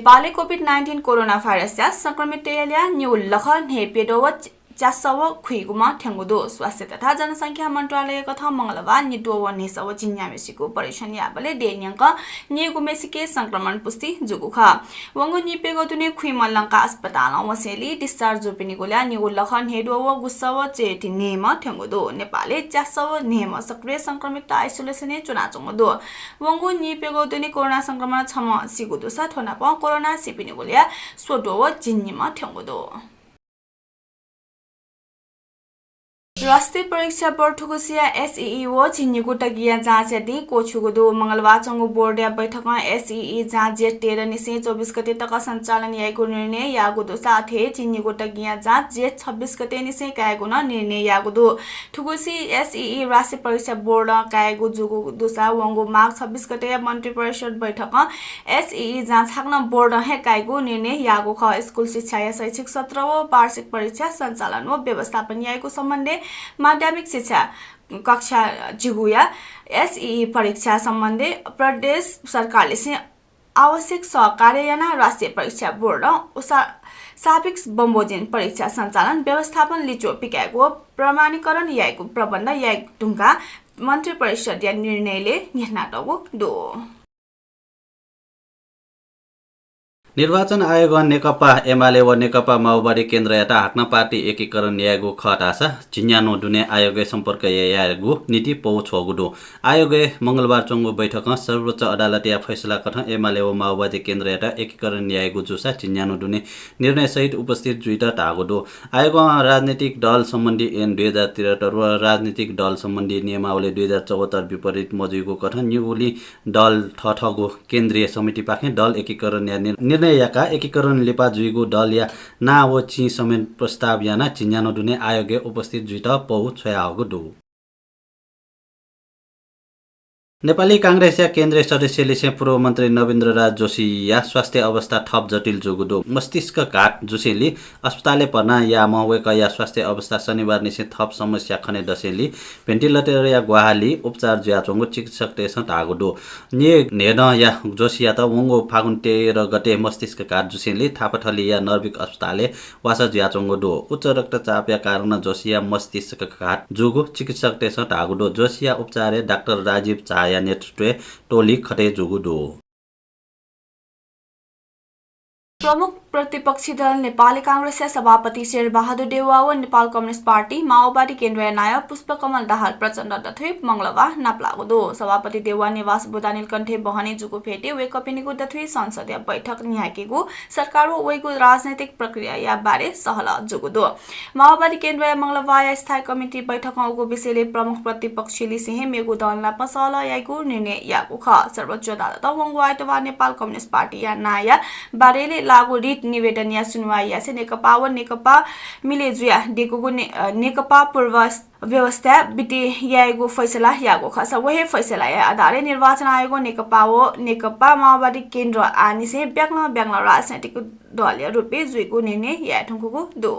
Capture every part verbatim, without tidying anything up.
नेपालय् COVID nineteen corona भाइरसया संक्रमिततय्‌या ल्याः निगू लख न्हय्‌प्यद्वः व च्यासः व खुइगुम्ह थ्यंगु दु। स्वास्थ्य तथा जनसंख्या मन्त्रालयकथं मंगलबार निद्वः व न्हय्‌सः व झिंन्याम्हेसिगु परीक्षण याःबलय् देय्‌न्यंक निगूम्हेसिके संक्रमण पुष्टि जूगु खः। वंगु निप्यद्वः दुने खुइम्ह लंकाः अस्पतालं वसेंलि discharge जूपिनिगु ल्याः निगू लख न्हय्‌द्वः व गुसः व चय्‌ति न्हय्‌म्ह थ्यंगु दु। नेपालय् च्यासः व न्हय्‌म्ह सक्रिय संक्रमित isolation-य् च्वनाच्वंगु दु। वंगु निप्यद्वः दुने कोरोना संक्रमण छम्ह सीगु दुसा थ्व नापं कोरोना सीपिनिगु ल्याः स्वद्वः व झिंनिम्ह थ्यंगु दु। राष्ट्रिय परीक्षा बोर्ड थुगुसिया एसईई व झिंनिगू तगिंया जाँचया दिं क्वछ्यूगु दु। मंगलबार च्वंगु बोर्डया बैठकं एसईई जाँच जेठ तेह्र निसें चौबिस गते तक सञ्चालन यायेगु निर्णय याःगु दुसा अथे झिंनिगू तगिंया जाँच जेठ छब्बिस गते निसें कायेगु नं निर्णय याःगु दु। थुगुसी एसईई राष्ट्रिय परीक्षा बोर्डं कायेगु जूगु दुसा वंगु माघ छब्बिस गतेया मन्त्रिपरिषद बैठकं एसईई जाँच हाकनं बोर्डं हे कायेगु निर्णय याःगु खः। स्कुल शिक्षाया शैक्षिक सत्र व वार्षिक परीक्षा सञ्चालन व व्यवस्थापन यायेगु सम्बन्धय् माध्यमिक शिक्षा कक्षा झिगूया एसईई परीक्षा सम्बन्धय् प्रदेश सरकारलिसें आवश्यक सहकार्य यानाः राष्ट्रिय परीक्षा बोर्डं उसा-, सापेक्ष बमोजिम परीक्षा सञ्चालन व्यवस्थापन लिच्वः पिकायेगु व प्रमाणीकरण यायेगु प्रबन्ध याये धुंकाः मन्त्रिपरिषदया निर्णयलय् न्ह्यथनातःगु दु। निर्वाचन आयोगं नेकपा एमाले व नेकपा माओवादी केन्द्रयात हाकनं पार्टी एकीकरण यायेगु खः धाःसा झिंन्यान्हु दुने आयोगय् सम्पर्क यायेगु निंतिं पौ छ्वःगु दु। आयोगय् मंगलबार च्वंगु बैठकं सर्वोच्च अदालतया फैसला कथं एमाले व माओवादी केन्द्रयात एकीकरण यायेगु जूसा झिंन्यान्हु दुने निर्णय सहित उपस्थित जुइत धाःगु दु। आयोगं राजनीतिक दल सम्बन्धी ऐन दुई हजार त्रिहत्तर व राजनीतिक दल सम्बन्धी नियमावली दुई हजार चौहत्तर विपरीत मजुइगु कथं निगुलिं दल थःथःगु केन्द्रीय समितिपाखें दल एकीकरणया निर-, निर्णय याकाः एकीकरण लिपा जुइगु दलया नां व चिं समेत प्रस्ताव यानाः झिंन्यान्हु दुने आयोगय् उपस्थित जुइत पौ छ्वयाहःगु दु। नेपाली कांग्रेसया केन्द्रीय सदस्यलिसें पूर्व मन्त्री नवीन्द्र राज जोशीया स्वास्थ्य अवस्था थप जटिल जूगु दु। मस्तिष्कघात जुसेंलि अस्पतालय् भर्ना याःम्ह वय्कःया स्वास्थ्य अवस्था शनिबारनिसें थप समस्या खने दसेंलि भेन्टिलेटरया ग्वाहालि उपचार जुयाच्वंगु चिकित्सकतय्सं धाःगु दु। न्येगु न्हेदँया जोशीयात वंगु फागुन तेह्र गते मस्तिष्कघात जुसेंलि थापाथलीया नर्भिक अस्पतालय् वासः जुयाच्वंगु दु। उच्च रक्तचापया कारणं जोशीया मस्तिष्कघात जूगु चिकित्सकतय्सं धाःगु दु। जोशीया उपचारय् डाक्टर राजीव झाया नेतृत्वय् टोली खटे जूगु दु। प्रमुख प्रतिपक्षी दल नेपाली कांग्रेसया सभापति शेरबहादुर देउवा व नेपाल कम्युनिस्ट पार्टी माओवादी केन्द्रया नायः पुष्पकमल दाहाल प्रचण्ड दथुइ मंगलबार नापलाःगु दु। सभापति देउवा निवास बुद्धानीलकण्ठय् बहनी जूगु भेटी वय्कःपिनिगु दथुइ संसदया बैठक न्ह्याकेगु सरकार व वइगु राजनैतिक प्रक्रियाया बारे सहलह जूगु दु। माओवादी केन्द्रया मंगलबारया स्थायी कमिटी बैठकं उगु विषयलय् प्रमुख प्रतिपक्षीलिसें हे मेगु दल नाप सहलह यायेगु निर्णय याःगु खः। सर्वोच्च अदालतं वंगु आइतबार नेपाल कम्युनिस्ट पार्टीया नांया बारेलय् लाःगु रिट निवेदनया सुनुवाइ यासें नेकपा व नेकपा मिले जुयाः दीगुगु ने-, अ, नेकपा पूर्व व्यवस्था बिति यायेगु फैसला याःगु खःसा व हे फैसलाया आधारय् निर्वाचन आयोगं नेकपा व नेकपा माओवादी केन्द्र आःनिसें ब्याग्लं ब्याग्लं राजनैतिक दलया रूपय् जुइगु निर्णय याये धुंकूगु दु।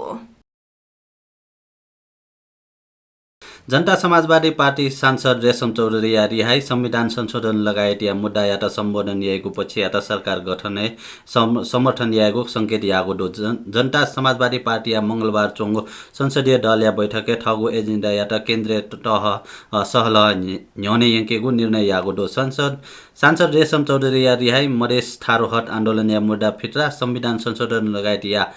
जनता समाजवादी पार्टी सांसद रेशम चौधरीया रिहाइ, संविधान संशोधन लगायतया मुद्दायात सम्बोधन याइगु पक्षयात सरकार गठनय् सम-, समर्थन यायेगु संकेत याःगु दु। जन-, जनता समाजवादी पार्टीया मंगलबार च्वंगु संसदीय दलया बैठकय् थःगु एजेन्डायात केन्द्रीय त-, तह, अ, सहलह न्ह्य-, न्ह्यःने यंकेगु निर्णय याःगु दु। संसद सांसद रेशम चौधरीया रिहाइ, मधेस थारु हट आन्दोलनया मुद्दा फिर्ता, संविधान संशोधन लगायतयात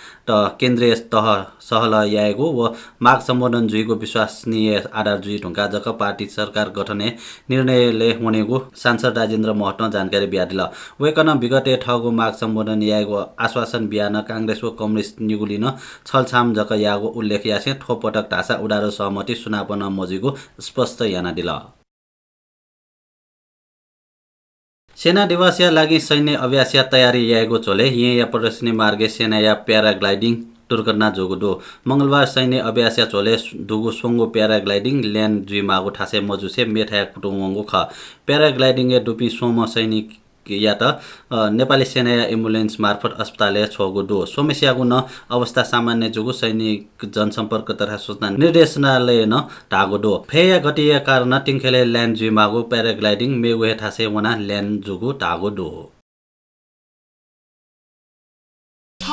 केन्द्रीय तह सहलह यायेगु व माग सम्बोधन जुइगु विश्वसनीय आधार जुइ धुंकाः जक पार्टी सरकार गठनय् निर्णयलय् वनेगु सांसद राजेन्द्र महतं जानकारी बियादिल। वय्कलं विगतय् थःगु माग सम्बोधन यायेगु आश्वासन बियाः नं कांग्रेस व कम्युनिस्ट निगुलिं नं छलछाम जक याःगु उल्लेख यासें थ्व पटक धाःसा उधारो सहमति सुनापं नं मजुइगु स्पष्ट यानादिल। सेना दिवसया लागि सैन्य अभ्यासया तयारी यायेगु झ्वलय् येँया प्रदर्शनी मार्गय् सेनाया paragliding दुर्घटना जूगु दु। मंगलबार सैन्य अभ्यासया झ्वलय् दुगु स्वंगू paragliding land जुइमाःगु थासय् मजुसे मेथाय् कुतुं वंगु खः। Paragliding-य् दुपिं स्वम्ह सैनिकयात, अ, नेपाली सेनाया ambulance मार्फत अस्पतालय् छ्वःगु दु। स्वम्हेस्यागु नं अवस्था सामान्य जूगु सैनिक जनसम्पर्क तथा सूचना निर्देशनालयं धाःगु दु। फय्या गतिया कारणं तिंखेलय् land जुइमाःगु paragliding मेगु हे थासय् वनाः land जूगु धाःगु दु।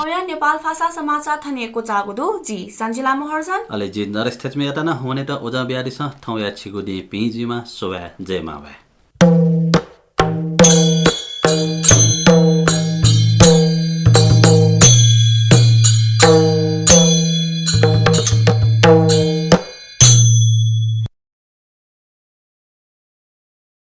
थौंया नेपाल भाषा समाचार थन हे क्वचाःगु दु। जि सञ्जिला महर्जन। अले जि नरेश थेच्मीयात नं वनेत उजं बियादिसँ। थौंया छिगु दिं भिं जुइमा, सुभाय्, जय मांभाय्।